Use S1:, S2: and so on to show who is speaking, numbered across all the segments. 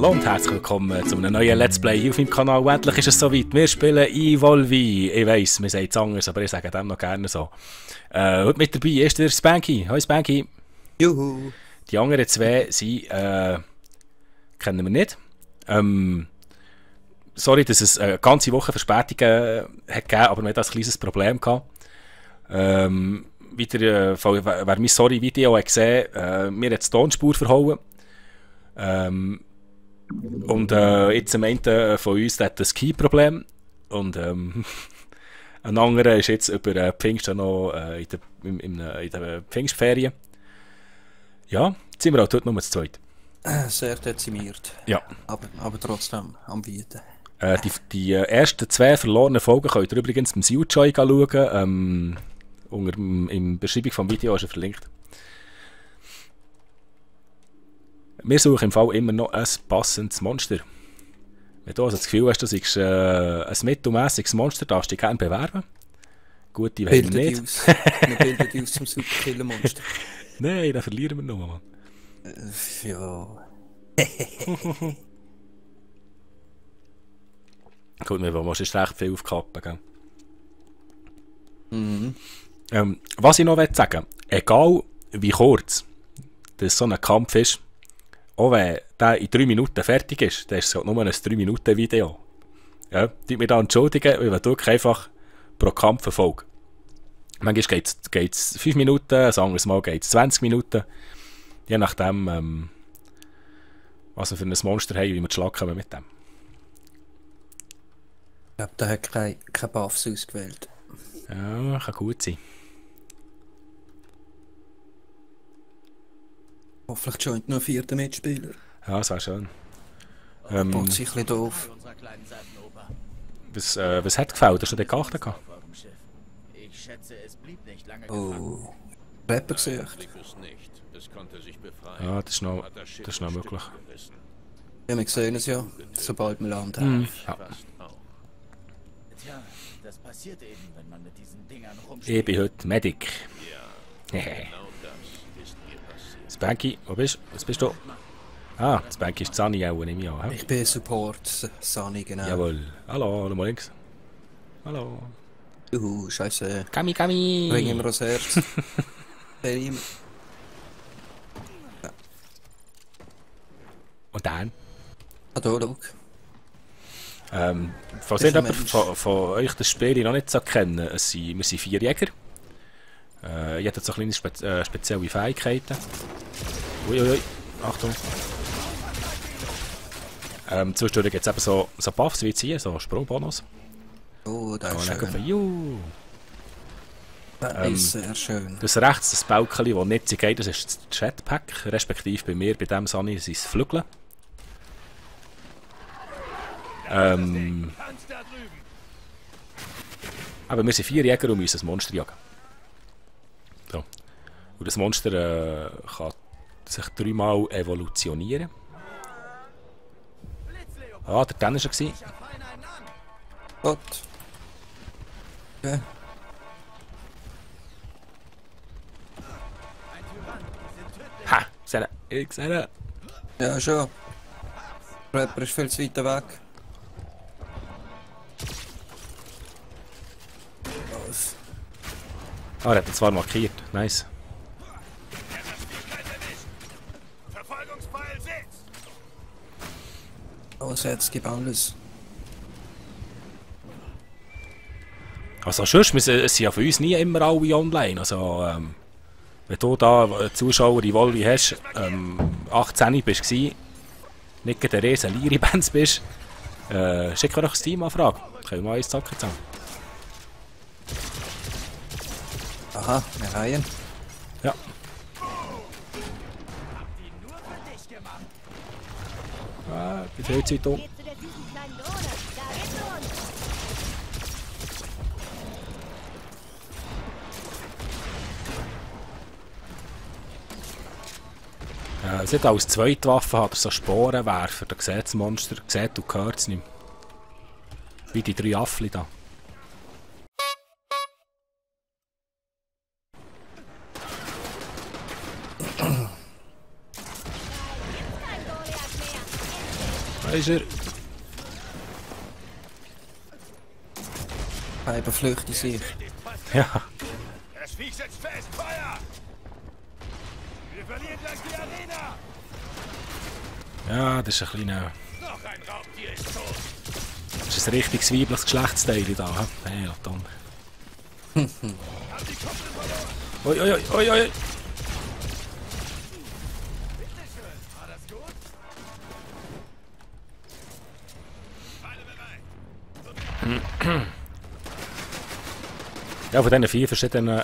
S1: Hallo und herzlich willkommen zu einem neuen Let's Play hier auf meinem Kanal. Endlich ist es soweit. Wir spielen Evolve. Ich weiss, wir sagen es anders, aber ich sage dem noch gerne so. Heute mit dabei ist der Spanky. Hoi Spanky.
S2: Juhu.
S1: Die anderen zwei sind, kennen wir nicht. Sorry, dass es eine ganze Woche Verspätungen hat gegeben, aber wir hatten ein kleines Problem gehabt. Wer mein Sorry-Video hat gesehen, mir hat die Tonspur verhauen. Und jetzt meint von uns, der hat ein Ski-Problem. Und ein anderer ist jetzt über Pfingsten noch in der Pfingstferien. Ja, jetzt sind wir halt heute nur zu zweit.
S2: Sehr dezimiert.
S1: Ja.
S2: Aber trotzdem am Bieten.
S1: Die ersten zwei verlorenen Folgen könnt ihr übrigens beim Sujoy schauen. In der Beschreibung vom Video ist er verlinkt. Wir suchen im Fall immer noch ein passendes Monster. Wenn du also das Gefühl hast, du seist ein mittelmässiges Monster, darfst du dich gerne bewerben. Gut, die wollen wir nicht.
S2: Wir bilden die aus zum Superkiller-Monster.
S1: Nein, dann verlieren wir noch, Mann.
S2: Ja.
S1: Gut, wir wollen schon recht viel aufkappen, gell?
S2: Mhm.
S1: Was ich noch sagen will, egal wie kurz das so ein Kampf ist, auch wenn der in 3 Minuten fertig ist, dann ist es halt nur ein 3-Minuten-Video. Ja, die mich da entschuldigen, weil wir wirklich einfach pro Kampf verfolgen. Manchmal geht es 5 Minuten, ein anderes Mal geht es 20 Minuten. Je nachdem, was wir für ein Monster haben, wie wir zu schlagen mit dem.
S2: Ich glaube, der hat kein Buffs ausgewählt.
S1: Ja, kann gut sein.
S2: Hoffentlich joint noch ein 4. Mitspieler.
S1: Ja, das wäre schön.
S2: Bot sich ein bisschen doof.
S1: Was hat gefällt? Hast du den geachtet?
S2: Oh. Rapper gesucht.
S1: Ja, das ist noch möglich.
S2: Ja, wir sehen es ja, sobald wir Land haben.
S1: Ja.
S3: Tja, das passiert eben, wenn man mit diesen Dingern rumspielt.
S1: Ich bin heute Medic. Spanky, wo bist du? Was bist du? Ah, Spanky ist Sunny auch, nehme ich an.
S2: Ich bin Support, Sunny, genau.
S1: Jawohl. Hallo, mal links. Hallo.
S2: Juhu, scheiße.
S1: Kami.
S2: Bring ihm das Herz. Der ihm. Ja.
S1: Und dann?
S2: Ah, da, schau.
S1: Falls jemand von euch das Spiel noch nicht so kennen, wir sind 4 Jäger. Jeder hat so kleine spezielle Fähigkeiten. Uiuiui, Achtung. Zwischendurch gibt es eben so Buffs wie jetzt hier, so Sprungbonus.
S2: Oh, das ist schön.
S1: Juhu.
S2: Das ist sehr schön.
S1: Das rechts, das Balkchen, das nicht geht, das ist das Jetpack, respektive bei mir, bei dem Sunny, sind es Flügel. Aber wir sind 4 Jäger und müssen ein Monster jagen. So. Und das Monster kann sich 3-mal evolutionieren. Ah, der Tennis war schon.
S2: Gott. Okay.
S1: Ha! Ich sehe ihn.
S2: Ja, schon. Der Rapper ist viel zu weit weg. Was?
S1: Ah, er hat ihn zwar markiert. Nice.
S2: Alles jetzt, gib alles.
S1: Also sonst, es sind ja für uns nie immer alle online. Also, wenn du da Zuschauer in Volvi hast, 18 bist, nicht der riesen Liri-Bands bist, schick mir doch das Team-Anfrage. Können wir mal eins zocken zusammen.
S2: Aha, wir reihen.
S1: Ja. Bei der Zeit um. Es hat als Zweitwaffe hat er so Sporenwerfer, da sieht das Monster, sieht und hört es nicht. Wie die 3 Affli da. ist er.
S2: Eben flüchtet sich.
S1: Ja.
S4: Das Viech sitzt fest! Feuer! Wir verlieren gleich die Arena!
S1: Ja, das ist ein kleiner...
S4: Noch ein Raubtier ist tot!
S1: Das ist ein richtiges weibliches Geschlechtsteil da. Hey, ja, dann. Ui, ui, ui, ui, ui.
S4: War das gut? Alle bereit!
S1: Ja, von diesen 4 verschiedenen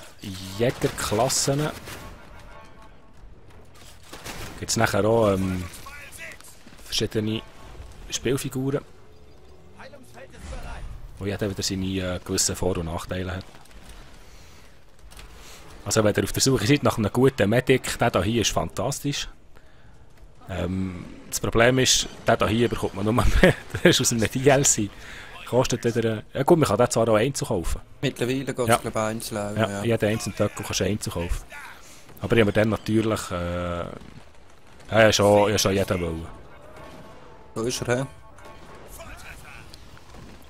S1: Jägerklassen gibt es nachher auch verschiedene Spielfiguren,
S4: Heilungsfeld ist bereit!
S1: wo jeder wieder seine gewissen Vor- und Nachteile hat. Also wenn ihr auf der Suche seid nach einem guten Medic, der hier ist fantastisch. Das Problem ist, der hier bekommt man nur mehr, der ist aus einem DLC. Kostet wieder... Ja gut, man kann den zwar auch einzeln kaufen.
S2: Mittlerweile geht es,
S1: Ja.
S2: glaube ich, einzeln auch,
S1: Ja,
S2: ja.
S1: jeden einzelnen Tag kannst du einzeln kaufen. Aber ich habe mir dann natürlich... ja, schon jeden wollen.
S2: Wo ist er, hä?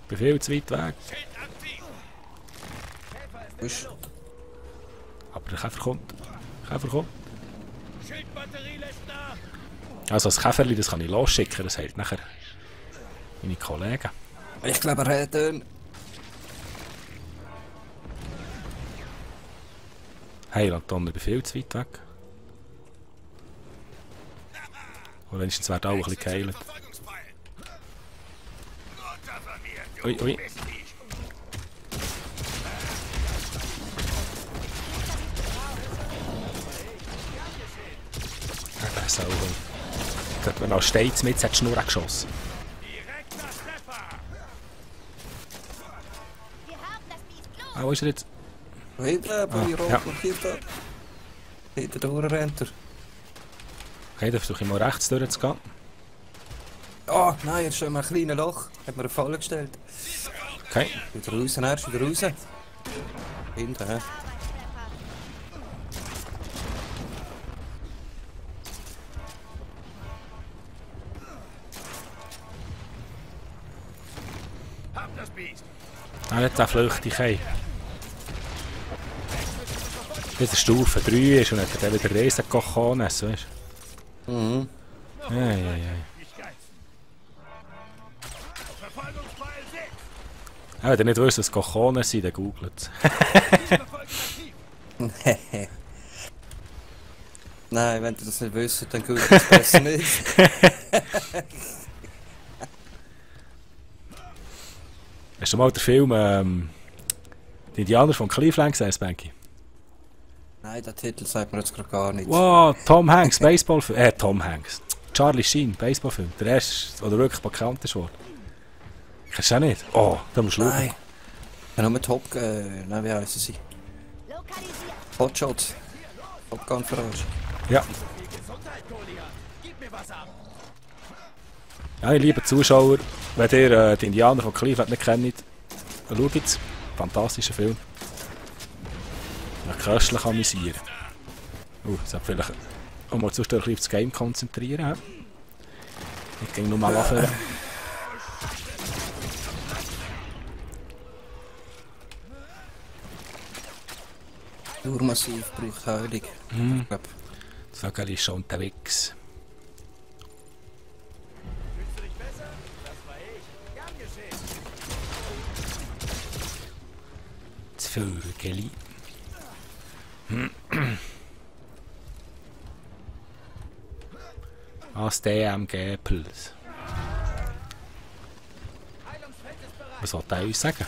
S1: Ich bin viel zu weit weg.
S2: Wo ist...
S1: Aber der Käfer kommt. Der Käfer kommt.
S4: Schildbatterie lässt nach!
S1: Also das Käferli, das kann ich losschicken, das hält nachher meine Kollegen.
S2: Ich glaube, er hat ihn.
S1: Hey, Anton, ich bin viel zu weit weg. Oder wenigstens wird auch ein bisschen geheilt.
S4: Verfolgungspfeil! Runter von mir, du
S1: Ui, ui.
S4: Mistviech!
S1: Ja, das ist auch... Dort, wenn er steht, mit hat die Schnur geschossen.
S4: Direkt nach Treffer!
S5: Wir haben das Biest los.
S1: Ah, wo ist er jetzt?
S2: Hinten, wo ich rot
S1: ja.
S2: markiert habe. Hinten durchrennt er.
S1: Okay, dann versuche ich mal rechts durchzugehen.
S2: Oh, nein, jetzt steht mir ein kleines Loch. Hat mir eine Falle gestellt.
S1: Okay.
S2: Wieder raus, erst wieder raus. Hinten, hä?
S4: Hab das Biest!
S1: Ah, jetzt der flüchtig. Hey. Bis er Stufe 3 ist und dann wieder Riesen-Kochones, weißt du?
S2: Mhm.
S1: Ja, ja, ja.
S4: Nicht geizen! Verfolgungspfeil sitzt!
S1: Wenn ihr nicht wisst, was Kochones sind, dann googelt es.
S4: Verfolgt aktiv!
S2: Nein, wenn ihr das nicht wisst, dann gut es besser nicht.
S1: Hast du mal den Film «Die Indianer von Cleveland» gesehen, Spanky?
S2: Nein, der Titel sagt mir jetzt gerade gar nichts.
S1: Wow, Tom Hanks, Baseballfilm. Tom Hanks. Charlie Sheen, Baseballfilm. Der erste, der wirklich bekannt ist worden. Kennst du auch nicht? Oh, da musst du schauen.
S2: Nein. Ich habe nur Top... nein, wie heissen sie?
S5: Lokalisiert.
S2: Hotshots. Top Gun verarscht.
S1: Ja.
S4: Gesundheit, Goliath! Gib mir was ab!
S1: Ja, ihr lieben Zuschauer, wenn ihr die Indianer von Cleveland nicht kennt, dann schaut es. Fantastischer Film. Köstlich amüsieren. Ich sollte vielleicht auch mal zwischendurch auf das Game konzentrieren. Ich ging nur mal anfangen.
S2: Durmassiv braucht Heilung. Ich glaub,
S1: Das Vögel ist schon unterwegs.
S4: Fühlst du dich besser? Das war ich. Gern geschehen!
S1: Das Vögeli. Das DMG-Puls. Was soll der uns sagen?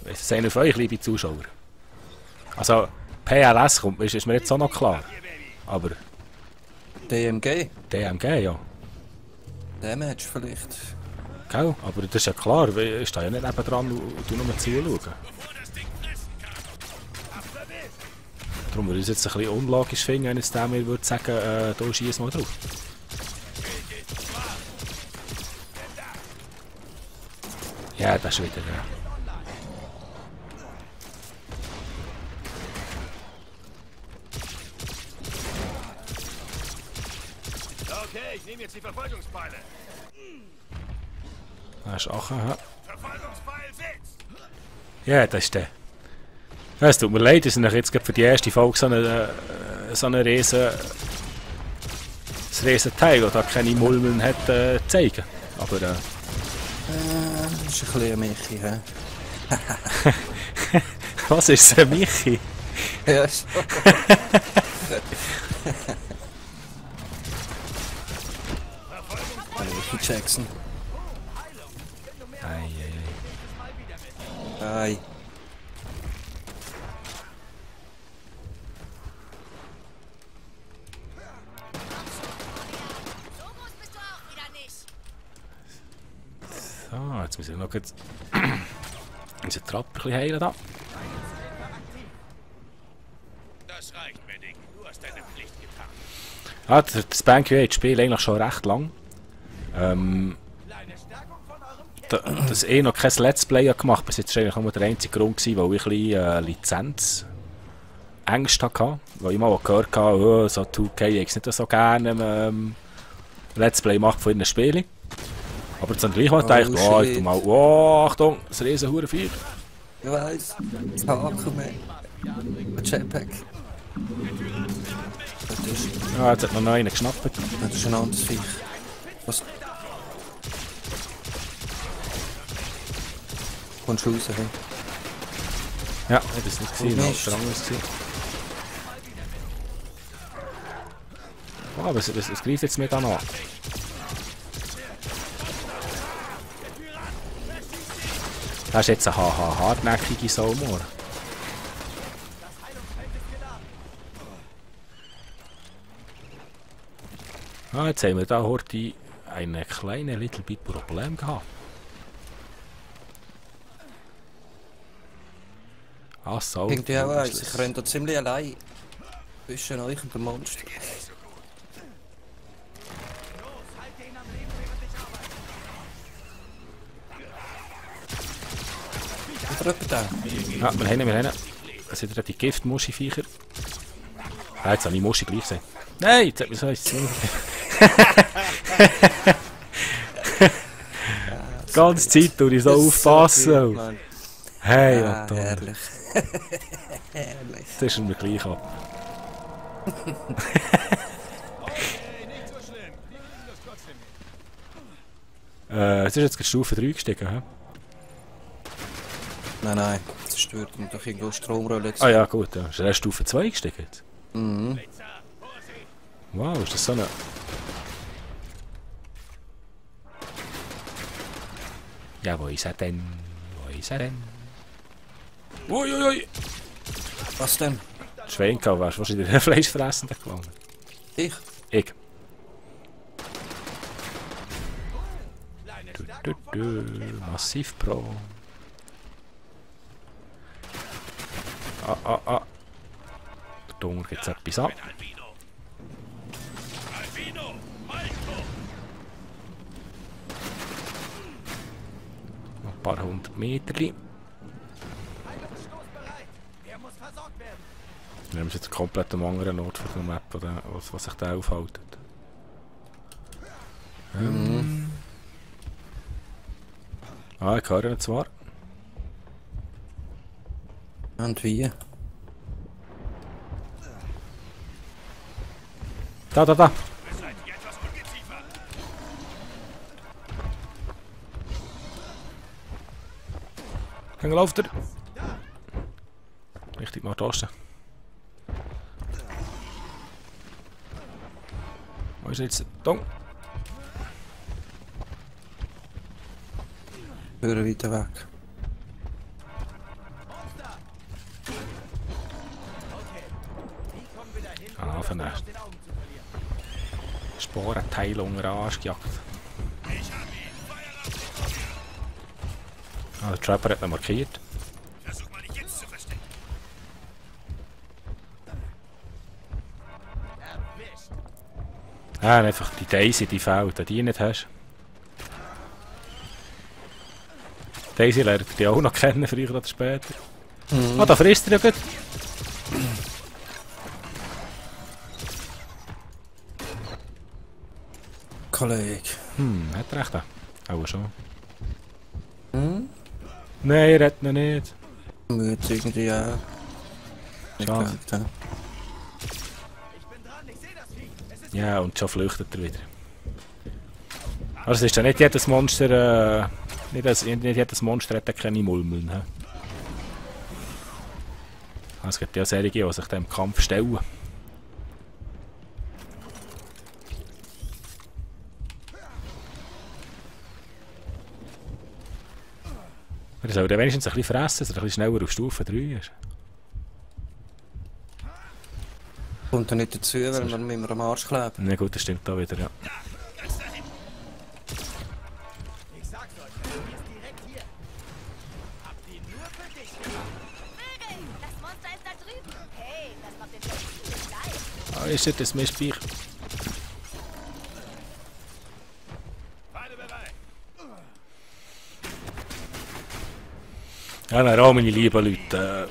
S1: Ist das einer von euch, liebe Zuschauer? Also, PLS kommt, ist mir jetzt auch noch klar. Aber
S2: DMG.
S1: DMG, ja.
S2: Damage vielleicht.
S1: Gell? Aber das ist ja klar, ich stehe ja nicht nebendran und tu nur zuschauen. Darum würde ich es jetzt ein bisschen unlogisch finden, wenn jetzt der mir würde sagen, da schieß mal drauf. Ja, das ist wieder, ja.
S4: Ich nehme jetzt die Verfolgungspfeile.
S1: Da ist auch ein...
S4: Verfolgungspfeil sitzt.
S1: Ja, das ist der. Ja, es tut mir leid, dass ich jetzt gerade für die erste Folge so eine riesen... ein riesen Teil, der da keine Mulmeln hat, zeigen. Aber
S2: Das ist ein bisschen Michi, hä?
S1: was ist ein Michi?
S2: Ja, so. Michi Jackson.
S1: Ei.
S2: Ei.
S5: So groß bist du auch wieder nicht.
S1: So, jetzt muss ich noch kurz... unsere Trappe ein bisschen heilen da.
S4: Das reicht, Medic. Du hast deine Pflicht getan.
S1: Ah, das Banquet spielt eigentlich schon recht lang. Das noch kein Let's Play gemacht, bis jetzt war eigentlich nur der einzige Grund gewesen, weil ich ein bisschen Lizenzängste hatte. Weil ich mal gehört habe, so 2K ich nicht so gerne Let's Play macht von ihren Spielen. Aber dann gleich mal gedacht, ich tu mal, Achtung, das riesen Hurenvieh.
S2: Ich weiss. Das Haken, Jetpack.
S1: Ja, jetzt hat noch einen geschnappt.
S2: Das ist ein anderes Viech. Was? Kommst du raus, hey?
S1: Ja, ich habe es nicht gesehen,
S2: Oh,
S1: das war anderes gewesen. Oh, aber es greift jetzt mit an. Das ist jetzt eine hartnäckige Saumor. Ah, jetzt haben wir da heute ein kleines little bit Problem gehabt. Ah, so.
S2: Irgendwie auch eins. Ich renne da ziemlich allein zwischen euch und dem Monster. Oder jemand da?
S1: Ja, wir haben. Das sind die Giftmuschi-Viecher. Ah, jetzt habe ich Muschi gleich gesehen. Nein, jetzt hat mir so eins zu. Die ganze Zeit tue ich so aufpassen.
S2: Mann.
S1: Hey,
S2: Ah,
S1: Anton.
S2: herrlich. Herrlich.
S1: Das ist mir gleich ab.
S4: Okay, nicht so schlimm. Wir kriegen das trotzdem hin.
S1: Es ist jetzt gerade Stufe 3 gestiegen, hä?
S2: Nein, das stört mich doch irgendwo Stromrolle.
S1: Ah ja, gut, ja. Ist er erst Stufe 2 gestiegen jetzt?
S2: Mhm.
S1: Wow, ist das so eine... Ja, wo ist er denn? Wo ist er denn? Uiuiui!
S2: Was denn?
S1: Schwein gehabt, wärst du wahrscheinlich der Fleischfressende gelandet.
S2: Ich?
S1: Ich. Massiv Pro. Der Dunger gibt etwas ab.
S4: Albino! Malko!
S1: Noch ein paar hundert Meter.
S3: Er muss versorgt werden.
S1: Wir haben jetzt komplett am anderen Ort von der Map, was sich da aufhält. Ah, ich höre ihn zwar.
S2: Und wie?
S1: Da!
S4: Seid ihr etwas ungeziefer?
S1: Dann läuft er. Richtig nach Osten. Wo ist er jetzt? Da!
S2: Hören weiter weg.
S1: Ah, von der Sporenteil unter Arsch gejagt. Ah, der Trapper hat ihn markiert.
S4: Versuch mal dich jetzt zu verstecken.
S1: Ah, einfach die Daisy, die fehlt, die du nicht hast. Daisy lernt ihr die auch noch kennen, früher oder später. Ah, da frisst er ja gut.
S2: Kollege.
S1: Hat er recht? Auch schon.
S2: Hm?
S1: Nein, redet ihn nicht.
S2: Müde irgendwie auch. Nicht
S1: Schade.
S2: gesagt, ja.
S1: Ja, und schon flüchtet er wieder. Also es ist ja nicht jedes Monster, nicht jedes Monster hat ja keine Mulmeln. He? Also es gibt ja solche, die sich dem Kampf stellen. Er soll dann wenigstens ein bisschen fressen, dass er ein bisschen schneller auf Stufe 3 ist.
S2: Kommt er nicht dazu, weil man immer am Arsch klebt.
S1: Na gut, das stimmt da wieder, ja.
S3: Ich sag's euch, er ist direkt hier. Habt ihn nur für dich gemacht.
S5: Vögel! Das Monster ist da drüben! Hey, das macht den Job ziemlich leicht!
S1: Ah, ist das Mistviech?
S4: Beide bereit.
S1: Ja, dann auch meine lieben Leute.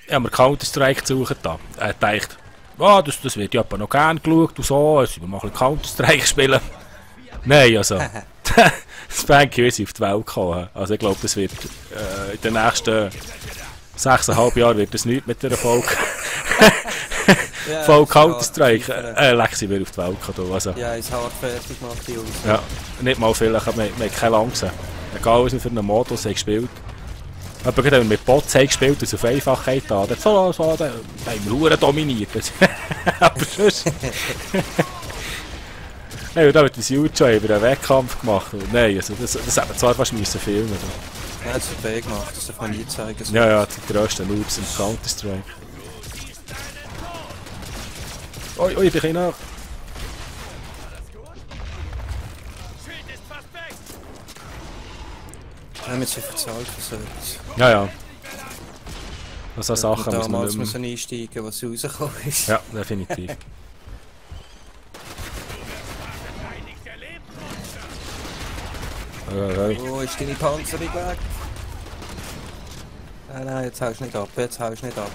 S1: Ich habe mir Counter-Strike gesucht. Ich dachte, das wird ja noch gerne geschaut und so. Also wir mal ein bisschen Counter-Strike spielen. Nein, also. Das Banky ist auf die Welt gekommen. Also ich glaube, das wird in den nächsten 6,5 Jahren wird das nichts mit der Folge.
S2: Ja,
S1: Voll
S2: das
S1: Counter-Strike.
S2: Hard-
S1: Lexi wird auf die Welt gekommen. Also,
S2: Ja, ist hart fertig gemacht, die Jungs.
S1: ja, nicht mal viel, wir haben keine lang gesehen. Egal was wir für einen Modus haben gespielt. Aber gerade wenn wir mit Bots haben gespielt und es auf Einfachheit da, dann haben wir nur dominiert. Aber sonst... Nein, und da mit dem Jujo haben wir einen Wettkampf gemacht. Und nein, also das hätten wir zwar fast müssen filmen.
S2: Ja, das hat weh gemacht, das darf man nie zeigen. So.
S1: Ja, ja, die grössten Noobs im Counter-Strike. Oi, oi, ich bin nach.
S4: Schild ist fast weg.
S2: Wir haben jetzt so viel Zeit für Service.
S1: Ja, ja. Also Sachen
S2: Und
S1: muss man
S2: damals
S1: nicht
S2: müssen einsteigen, was rausgekommen ist.
S1: mehr... Ja, definitiv.
S4: Verteidigt der Lebensmonster.
S2: Wo ist deine Panzerung weg? Nein, jetzt haust du nicht ab, jetzt haust du nicht ab.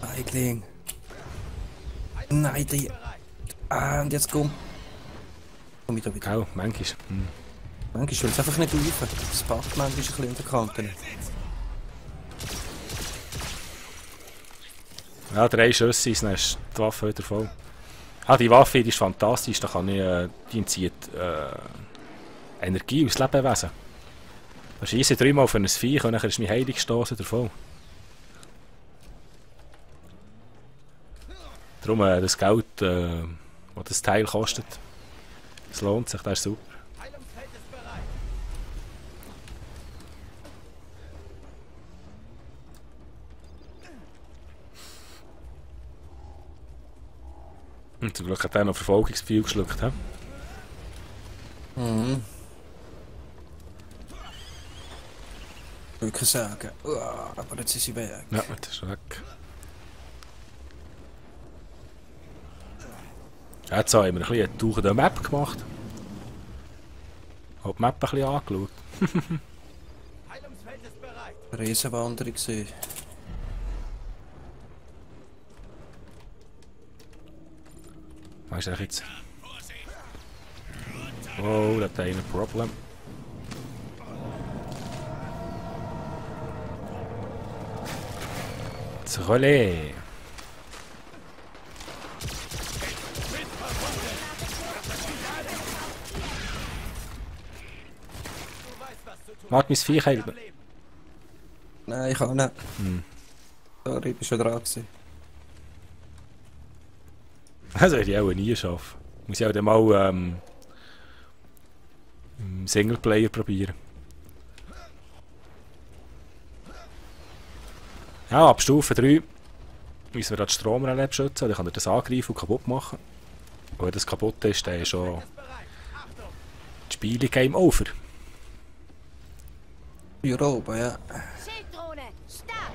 S2: Eigling. Nein, die... und jetzt komm. Komm wieder wieder.
S1: Genau, manchmal.
S2: Manchmal will es einfach nicht laufen. Das packt manchmal ein bisschen in der Kante.
S1: Ja, 3 Schüsse, dann ist die Waffe wieder voll. Ah, die Waffe die ist fantastisch, da kann ich, die entzieht Energie aus Lebewesen. Da scheisse ich 3-mal für ein Viech und dann ist mein Heilungsstossen davon. Darum das Geld, das das Teil kostet, das lohnt sich, das ist super.
S3: Heilungsfeld ist bereit.
S1: Und zum Glück hat er noch Verfolgungsgefühl geschluckt. He?
S2: Mhm. Wirklich sagen. Aber jetzt ist sie weg.
S1: Ja, das ist weg. Jetzt haben wir ein bisschen eine Tour der Map gemacht. Habe die Map ein bisschen angeschaut.
S3: Heilungsfeld ist bereit.
S2: Riesenwanderung gesehen.
S1: Was ist jetzt? Oh, dat is een probleem. Trolley. Maakt mis 4 geven.
S2: Nein, ich kann nicht. Sorry, ich bin schon dran gewesen.
S1: Das werde ich auch nie schaffen. Muss ich auch dann mal im Singleplayer probieren. Ja, ab Stufe 3 müssen wir das Stromrelais schützen, dann kann er das angreifen und kaputt machen. Und wenn das kaputt ist, dann ist schon das Spiel Game Over.
S2: Hier oben, ja.
S5: Schilddrohne, Start!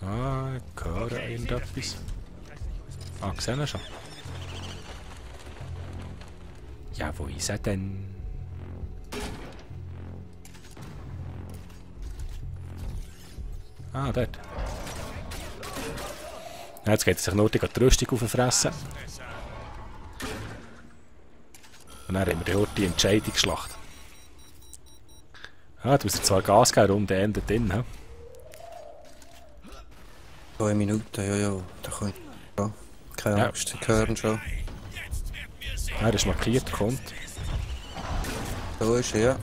S1: Ah, ich höre irgendetwas. Ah, gesehen schon. Ja, wo ist er denn? Ah, dort. Ja, jetzt geht er sich nur die Rüstung auffressen. Und dann haben wir heute die Entscheidungsschlacht. Ah, du musst zwar Gas geben, Runde endet drin, hä?
S2: 2 Minuten, ja. Da kommt. Ja. Keine Angst, sie hören schon.
S1: Er ist markiert, kommt.
S2: So ist er, ja.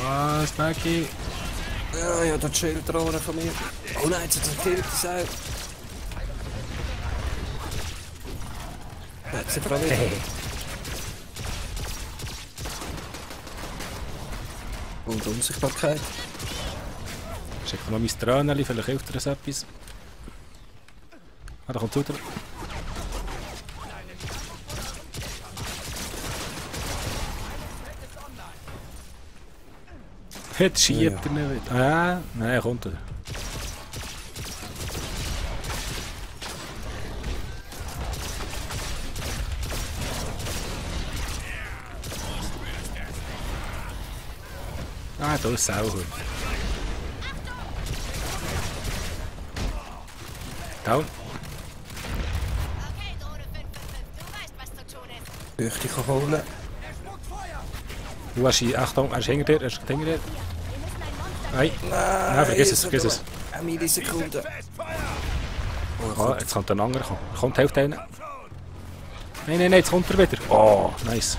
S1: Was, Becky?
S2: Ja, da chillt Drohne von mir. Oh nein, jetzt hat er gekillt, die Sau. Jetzt sind wir auch wieder. Und Unsichtbarkeit.
S1: Schick mal mein Tränchen, vielleicht hilft dir das etwas. Ah, da kommt wieder. Jetzt schiebt er nicht. Ah, nein, er kommt er. Ah, da ist Sauhund. Down.
S5: Okay, Drohne 555, du weißt, was zu tun ist.
S2: Durch dich holen.
S1: Du hast ihn, Achtung, er ist hinter dir, er ist hinter dir.
S5: Wir müssen ein Monster...
S1: Nein, nein, vergiss es, vergiss es.
S2: Eine Millisekunde.
S1: Ah, jetzt kommt ein anderer. Kommt, hilft einer. Nein, jetzt kommt er wieder. Oh, nice.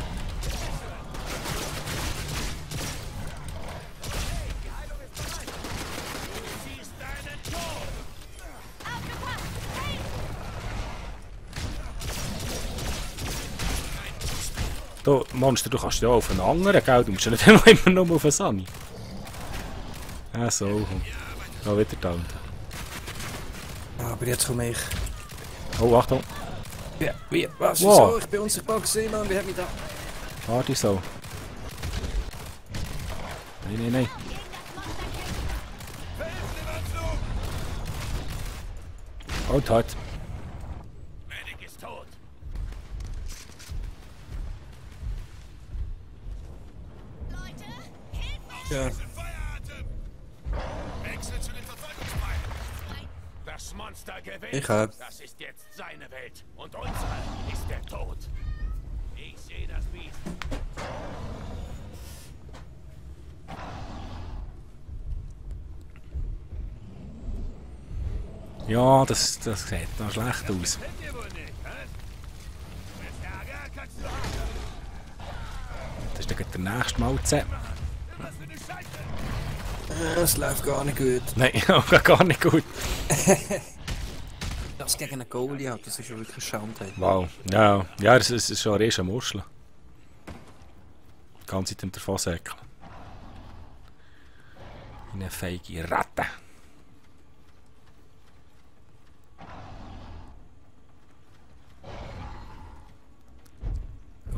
S1: Du, Monster, du kannst ja auch auf einen anderen, gell? Du musst ja nicht immer nur auf einen Sunny. Ja, so. Da wieder da unten.
S2: Aber jetzt komme ich.
S1: Oh, Achtung.
S2: Wie? Was?
S1: Wow.
S2: Wieso? Ich bin unsichtbar gesehen, Mann. Wie hat mich da...
S1: Warte so. Nein. Und halt.
S4: Medic ist tot.
S5: Leute, hilf
S2: Ja.
S4: Feueratem! Wechsel zu den Verfolgungsfeinden. Das Monster gewinnt.
S2: Ich hab.
S4: Das ist jetzt seine Welt. Und unsere ist der Tod. Ich sehe das Biest.
S1: Ja, das sieht noch schlecht aus.
S4: Kennt ihr wohl nicht, hä? Mit Ärger kannst du haben.
S1: Das ist dann der nächste Malze.
S4: Was für eine Scheiße.
S2: Das läuft gar nicht gut.
S1: Nein, gar nicht gut.
S2: Das gegen einen Goalie hat, das ist ja wirklich Schande.
S1: Wow. Ja, es ist schon ein riesen Muschel. Die ganze Zeit im Davonsäckeln. Eine feige Ratte.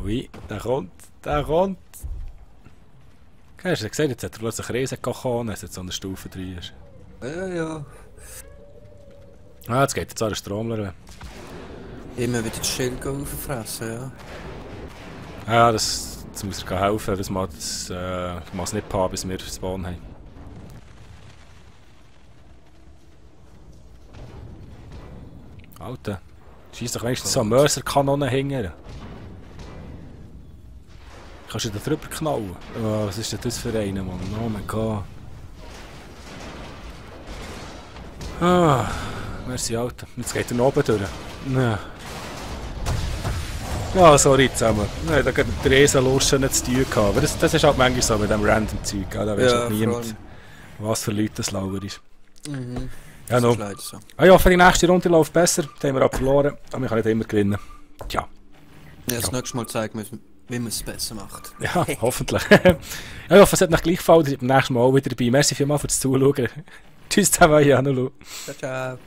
S1: Ui, der kommt. Hast du gesehen, jetzt hat er plötzlich Riesenkochon, als jetzt so eine Stufe 3 ist.
S2: Ja.
S1: Ah, jetzt geht jetzt auch der Stromler.
S2: Immer wieder das Schild auffressen, ja.
S1: Ja, das muss er helfen, das mag es nicht haben, bis wir Spawn haben. Alter, schieß doch wenigstens so eine Mörserkanone hingern. Kannst du da drüber knallen? Oh, was ist denn das für einen, Mann? Oh mein Gott. Ah, merci, Alter. Jetzt geht er noch oben durch. Ja. Ja, sorry zusammen. Nein, da geht der Riesenlust schon nicht zu tun gehabt. Aber das ist halt manchmal so mit dem Random-Zeug. Da weiss halt niemand, was für Leute das lauer ist.
S2: Mhm.
S1: Ja, no.
S2: Das ist leider so.
S1: Ich hoffe, die nächste Runde läuft besser. Da haben wir auch verloren. Aber wir können nicht immer gewinnen. Tja.
S2: Ja, das nächste Mal zeigen wir, wie man es besser macht.
S1: Ja, hoffentlich. Ja, ich hoffe, es hat euch gleich gefallen. Ihr seid beim nächsten Mal auch wieder dabei. Merci vielmals fürs Zuschauen. Tschüss zusammen, Janulu.
S2: Ciao.